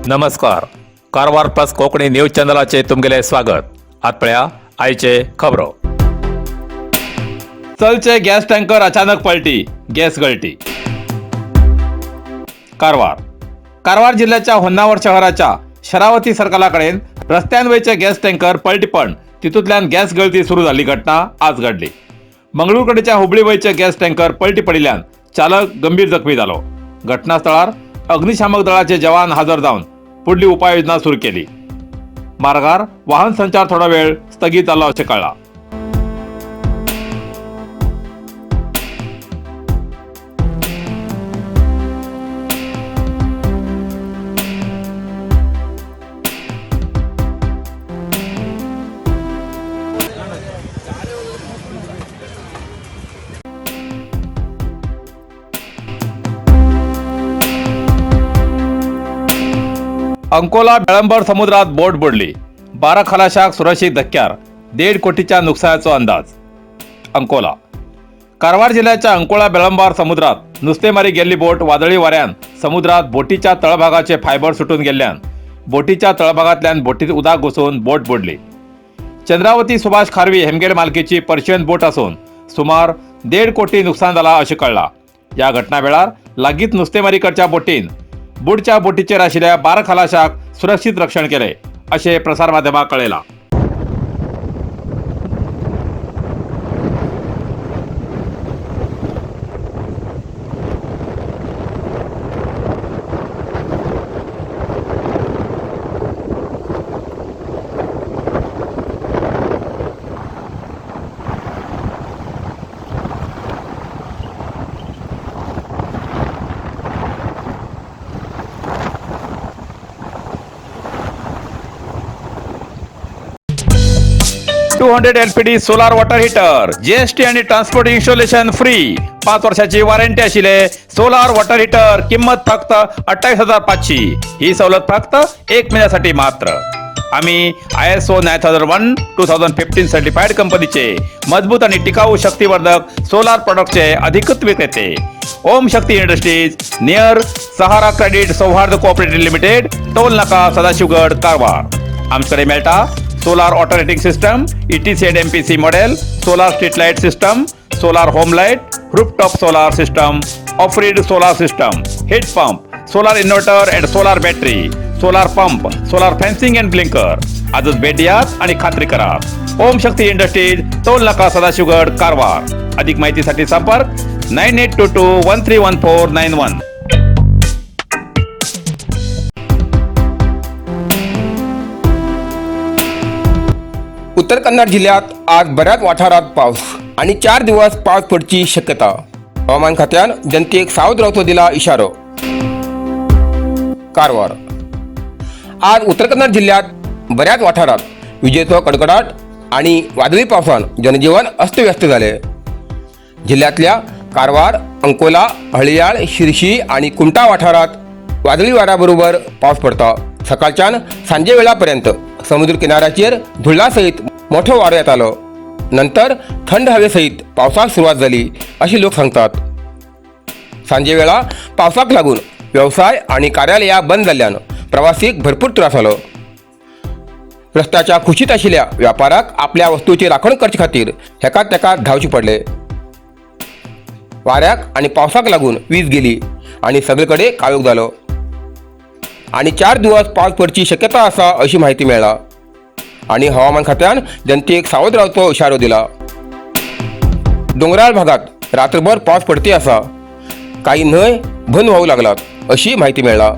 नमस्कार, Karwar plus Konkani news चॅनलाचे तुमगेले स्वागत. आत पळया आयचे खबरो. चलचे गॅस टँकर अचानक पलटी, गॅस गळती. कारवार. कारवार जिल्ह्याच्या होन्नावर शहराच्या शरावती सर्कलाकडेन रस्त्यान वयचे गॅस टँकर पलटी पण तितूंतल्यान गॅस गळती सुरू जाल्ली घटना आज घडली. मंगळूरकडेच्या हुबळी वयचे गॅस टँकर पलटी पडिल्ल्यान चालक गंभीर जखमी जालो. घटनास्थळार अग्निशामक दळाचे जवान हजर जावन पुढली उपाययोजना सुरू केली. मार्गार वाहन संचार थोडो वेळ स्थगीत जालो अशें कळ्ळां. अंकोला बेळंबर समुद्रात बोट बुडली, 12 खलाशाक सुरक्षित धक्क्यार, 1.5 कोटीच्या नुकसानाचो अंदाज. अंकोला. कारवार जिल्ह्याच्या अंकोळा बेळंबार समुद्रात नुस्तेमारी गेल्ली बोट वादळी वाऱ्यान समुद्रात बोटीच्या तळभागाचे फायबर सुटून गेल्ल्यान बोटीच्या तळभागांतल्यान बोटीत उदक घुसून बोट बुडली. चंद्रावती सुभाष खारवी हेमगेर मालकीची पर्शियन बोट असून सुमार 1.5 कोटी नुकसान जाला अशें कळ्ळां. ह्या घटना वेळार लागींच नुस्तेमारी करच्या बोटीन बुडच्या बोटीचेर आशिल्ल्या 12 खलाशाक सुरक्षीत रक्षण केलें अशें प्रसारमाध्यमाक कळयलां. 200 LPD solar water heater, GST आणि ट्रान्सपोर्ट इन्स्टॉलेशन फ्री, 5 वर्षाची वॉरंटी आशिल्ले सोलार वॉटर हिटर, किंमत फक्त 28,500. ही सवलत फक्त एक महिन्यासाठी मात्र. आम्ही ISO 9001:2015 certified कंपनीचे मजबूत आणि टिकाऊ शक्तिवर्धक सोलार प्रॉडक्टचे अधिकृत विक्रेते. ओम शक्ती इंडस्ट्रीज, नियर सहारा क्रेडिट सौहार्द कोऑपरेटिव्ह लिमिटेड, टोल नाका, सदाशिवगड, कारवार. आमच्याकडे मेळटा solar water heating system, ETC and MPC model, solar street light system, solar home light, rooftop solar system, off-grid solar system, heat pump, solar inverter and solar battery, solar pump, solar fencing and blinker. आजच भेट द्यात आणि खात्री करा. ओम शक्ती industries, toll नाका, सदाशिवगड, कारवार. अधिक माहितीसाठी संपर्क 9822131491. उत्तर कन्नड जिल्ह्यात आज बऱ्याच वाठारात पाऊस आणि 4 दिवस पाऊस पडची शक्यता. हवामान खात्यान जनतेक सावध रावचो दिला इशारो. कारवार. आज उत्तर कन्नड जिल्ह्यात बऱ्याच वाठारात विजेचो कडकडाट आणि वादळी पावसान जनजीवन अस्तव्यस्त झाले. जिल्ह्यातल्या कारवार, अंकोला, हळियाळ, शिरशी आणि कुमटा वाठारात वादळी वाऱ्याबरोबर पावस पडता. सकाळच्यान सांजे वेळापर्यंत समुद्र किनाऱ्याचेर धुळ्ळा सहित मोठो वारो येतालो. नंतर थंड हवेसहित पावसाक सुरवात जाली अशी लोक सांगतात. सांजे वेळा पावसाक लागून व्यवसाय आणि कार्यालयां बंद जाल्ल्यान प्रवासीक भरपूर त्रास जालो. रस्त्याच्या कुशीत आशिल्ल्या व्यापाराक आपल्या वस्तूची राखण करचे खातीर हेका तेका धांवचे पडले. वाऱ्याक आणि पावसाक लागून वीज गेली आणि सगळे कडेन काळोख जालो. आणि 4 दिवस पावस पडची शक्यता आसा अशी माहिती मेळ्ळा आणि हवामान खात्यान जनतेक सावध रावचो इशारो दिला. दोंगराळ भागात रात्रभर पावस पडती आसा. काही न्हंय बंद व्हावू लागलात अशी माहिती मेळ्ळा.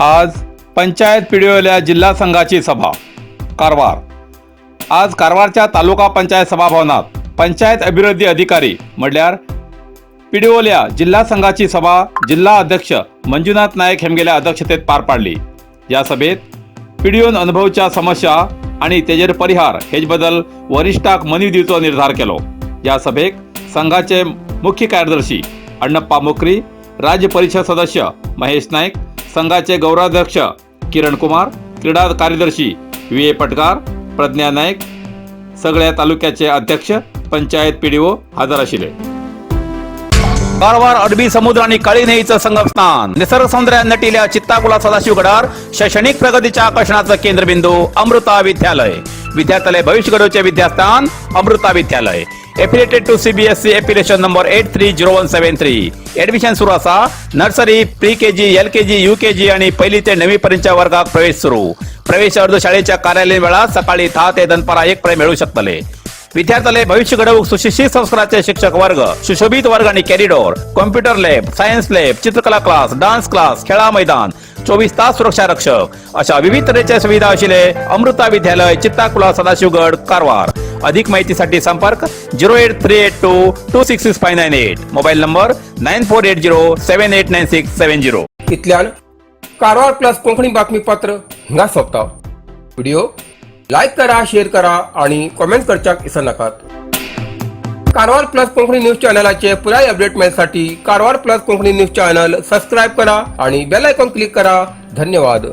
आज पंचायत पिडिओल्या जिल्हा संघाची सभा कारवार. आज कारवारच्या तालुका पंचायत सभाभवनात पंचायत अभिवृद्धी अधिकारी म्हणल्यार पिडिओल्या जिल्हा संघाची सभा जिल्हा अध्यक्ष मंजुनाथ नायक हेमगेल्या अध्यक्षतेत पार पाडली. या सभेत पिडिओन अनुभवच्या समस्या आणि तेजेर परिहार हेज बद्दल वरिष्ठाक मनीव दिवचो निर्धार केलो. या सभेक संघाचे मुख्य कार्यदर्शी अण्णप्पा मोकरी, राज्य परिषद सदस्य महेश नाईक, संघाचे गौरवाध्यक्ष किरण कुमार, क्रीडा कार्यदर्शी व्ही ए पटकार, प्रज्ञा नाईक, सगळ्या तालुक्याचे अध्यक्ष, पंचायत पीडीओ हजर आशिल्ले. कारवार अरबी समुद्र आणि काळी न्हंयीचं संगमस्थान, निसर्ग सौंदर्यात नटिल्या चित्ताकुला सदाशिवगडार शैक्षणिक प्रगतीच्या आकर्षणाचं केंद्रबिंदू अमृता विद्यालय. विद्यार्थ्यालय भविष्य घडवचे विद्यास्थान अमृता विद्यालय. Affiliated to CBSE, affiliation number 830173. Admission सुरू असा. Nursery, pre KG, LKG, UKG आणि पहिली ते नववी पर्यंतच्या वर्गात प्रवेश सुरू. प्रवेश अर्ज शाळेच्या कार्यालयीन वेळात सकाळी 10 ते दनपारा 1 पर्यंत मिळू शकतले. विद्यार्थ्याला भविष्य घडवूक सुशिक्षित संस्काराचे शिक्षक वर्ग, सुशोभित वर्ग आणि corridor, computer lab, science lab, चित्रकला क्लास, डान्स क्लास, खेळा मैदान, 24 तास सुरक्षा रक्षक अशा विविध तऱ्हेच्या सुविधा असलेले अमृता विद्यालय, चित्ताकुला, सदाशिवगड, कारवार. अधिक माहितीसाठी संपर्क 08382266598, mobile number 9480789670. इतल्यान कारवार प्लस कोंकणी बातमीपत्र हिंगा सोंपता. व्हिडिओ लायक करा, शेअर करा आणि कॉमेंट करच्याक विसरनाकात. कारवार प्लस कोंकणी न्यूज चॅनलाचे पुराय अपडेट मेळसाठी Karwar plus Konkani news channel subscribe करा आणि बेल आयकॉन क्लिक करा. धन्यवाद.